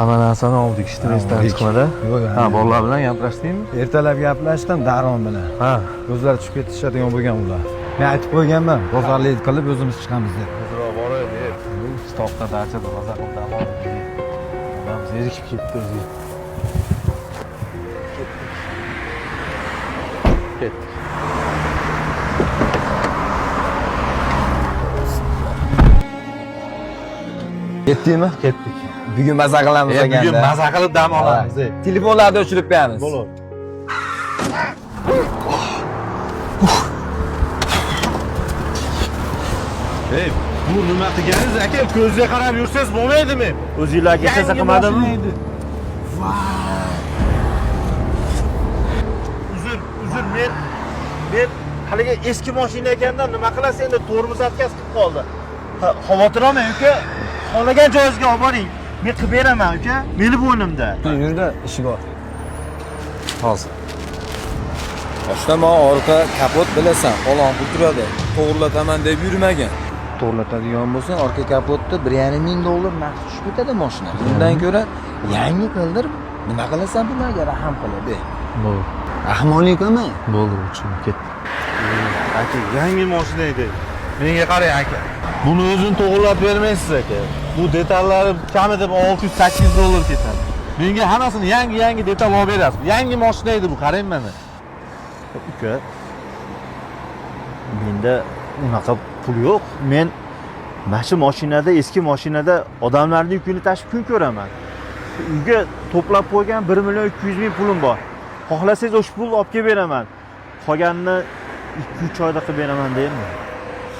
Hamma narsani oldik, stressdan chiqmadi. Yo'q, Ha, bolalar bilan gaplashdingmi? Ertalab gaplashdim Daron bilan. Ha. O'zlari tushib ketishadigan bo'lgan ular. Men aytib qo'yganman, bozorlik qilib o'zimiz chiqamiz deb. Tezroq boraylik. Toqda dachada maza qilib dam oldik. Odam zerikib ketdi o'zi. Ketdik. Ketdikmi? Ketdik. Bugun maza qilamiz Bugun maza qilib dam olamiz. Ey. Telefonlarni o'chirib qo'yamiz. Bo'ladi. Ey, bu nima qilganingiz aka? Ko'zga qarab yursangiz bo'lmaydimi? O'zinglarga hech narsa qilmadimmi? Uzr, uzr, men haligi eski mashina ekanda nima qilasiz endi tormoz отказ qilib qoldi. Ha, xavotir olmang uka. Xohlagan joyingizga olib boring. Men qilib beraman uka. Meni bo'ynimda. Yurda ishi bor. Hozir. Oshnama orqa kapot bilasan, qolon turadi. To'g'rilataman deb yurmagan. To'g'rilatadigan bo'lsang, orqa kapotda 1,5 ming dollar narxi tushib ketadi mashina. Undan ko'ra yangi qildirib, nima qilasan bularga rahm qilib, ey. Bo'ldi. Rahmonlik qilma. Bo'ldi, tushundim, ketdi. Aka, yangi mashina edi. Menga qarang aka. Buni o'zini to'g'rilab bermaysiz aka. Bu detallari kamida 600-800 dollar ketadi. Menga hammasini yangi-yangi detal olib berasiz. Yangi mashina edi bu, qarang mana. Uka, menda unaqa pul yo'q. Men mana shu mashinada, eski mashinada odamlarning yukini tashib kun ko'raman. Uyga to'plab qo'ygan 1 million 200 ming pulim bor. Xohlasangiz o'sha pulni olib kelib beraman. Qolganini 2-3 oyda qilib beraman deymi?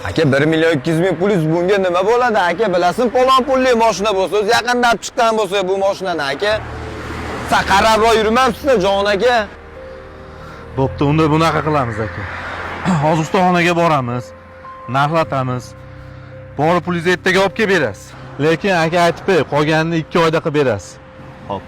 Aka 1 million 200 ming pulingiz bunga nima bo'ladi aka? Bilasin, palon pulli mashina bo'lsa, o'zi yaqinda olib chiqqan bo'lsa bu mashinani aka. Sa qarabroq yurmabsiz jon aka. Bo'pti, unda bunaqa qilamiz aka. Hozir ustaxonaga boramiz, narxlatamiz. Borib pulingizni ertaga olib kelib berasiz. Lekin aka aytib qo'y, qolganini 2 oyda qilib berasiz. Xo'p.